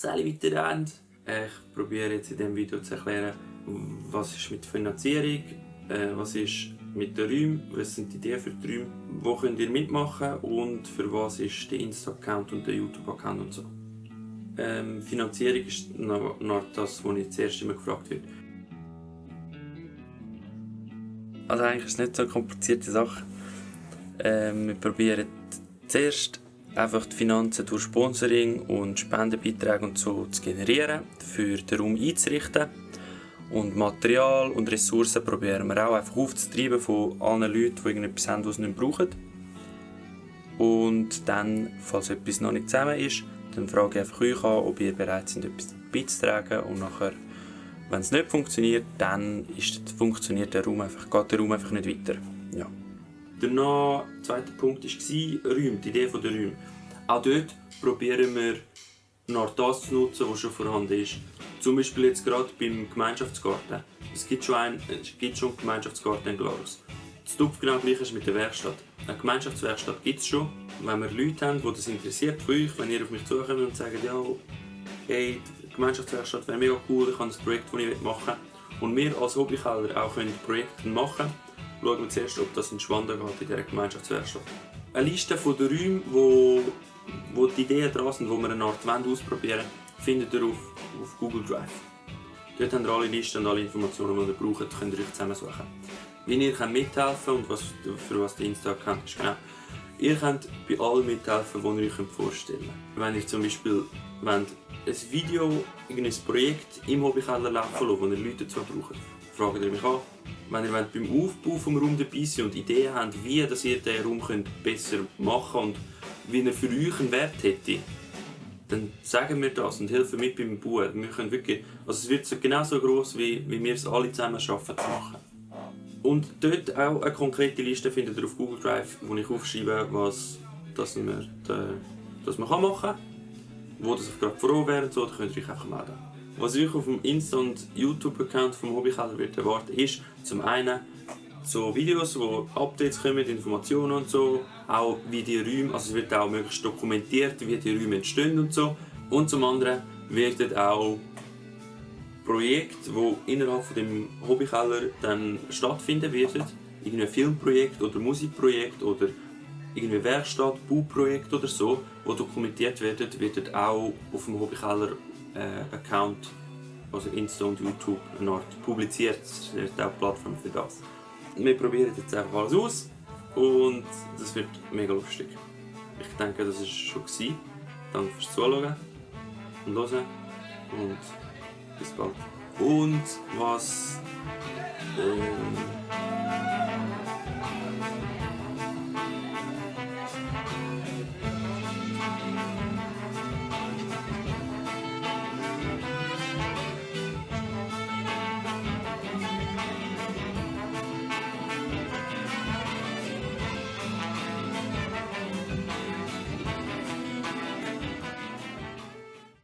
Zähle weiter. Ich probiere jetzt in diesem Video zu erklären, was ist mit Finanzierung, was ist mit den Räumen, was sind die Ideen für die Räume, wo könnt ihr mitmachen und für was ist der Insta-Account und der YouTube-Account und so. Finanzierung ist noch das, was ich zuerst immer gefragt wird. Also eigentlich ist es nicht so eine komplizierte Sache. Wir probieren zuerst einfach die Finanzen durch Sponsoring und Spendenbeiträge und so zu generieren, für den Raum einzurichten. Und Material und Ressourcen probieren wir auch einfach aufzutreiben von allen Leuten, die irgendetwas haben, was sie nicht brauchen. Und dann, falls etwas noch nicht zusammen ist, dann frage ich einfach euch an, ob ihr bereit seid, etwas beizutragen. Und nachher, wenn es nicht funktioniert, dann funktioniert der Raum einfach, geht der Raum einfach nicht weiter. Ja. Der zweite Punkt war Räume, die Idee der Räume. Auch dort probieren wir nach das zu nutzen, was schon vorhanden ist. Zum Beispiel jetzt gerade beim Gemeinschaftsgarten. Es gibt schon einen Gemeinschaftsgarten in Glarus. Das Tupf genau gleich ist mit der Werkstatt. Eine Gemeinschaftswerkstatt gibt es schon. Wenn wir Leute haben, die das interessiert von euch, wenn ihr auf mich zukommt und sagt, ja, hey, die Gemeinschaftswerkstatt wäre mega cool, ich habe ein Projekt, das ich machen will. Und wir als Hobbykeller auch Projekte machen können, schauen wir zuerst, ob das in Schwanden geht, in dieser Gemeinschaftswerkstatt. Eine Liste von den Räumen, wo die Ideen dran sind, wo wir eine Art ausprobieren wollen, findet ihr auf Google Drive. Dort habt ihr alle Listen und alle Informationen, die ihr braucht, könnt ihr euch zusammensuchen. Wie ihr mithelfen könnt und für was der Insta-Account ist. Genau. Ihr könnt bei allem mithelfen, was ihr euch vorstellen könnt. Wenn ihr zum Beispiel ein Video, ein Projekt im Hobbykeller laufen lassen, wo ihr Leute dazu braucht, fragt ihr mich an. Wenn ihr beim Aufbau des Raums dabei seid und Ideen habt, wie ihr diesen Raum besser machen könnt und wie er für euch einen Wert hätte, dann sagen wir das und helfen mit beim Bauen. Wir können wirklich, also es wird genauso gross, wie wir es alle zusammen schaffen zu machen. Und dort auch eine konkrete Liste findet ihr auf Google Drive, wo ich aufschreibe, was man machen kann, wo das gerade voran wäre und so, da könnt ihr euch einfach melden. Was euch auf dem Insta- und YouTube-Account vom Hobbykeller wird erwarten, ist zum einen so Videos, wo Updates kommen, Informationen und so, auch wie die Räume, also es wird auch möglichst dokumentiert, wie die Räume entstehen und so. Und zum anderen werden auch Projekte, die innerhalb von dem Hobbykeller dann stattfinden werden, irgendein Filmprojekt oder Musikprojekt oder irgendein Werkstatt, Bauprojekt oder so, die dokumentiert werden auch auf dem Hobbykeller Account, also Insta und YouTube, eine Art publiziert. Das ist auch eine Plattform für das. Wir probieren jetzt einfach alles aus und das wird mega lustig. Ich denke, das war es schon. Danke fürs Zuschauen und Hören und bis bald. Und was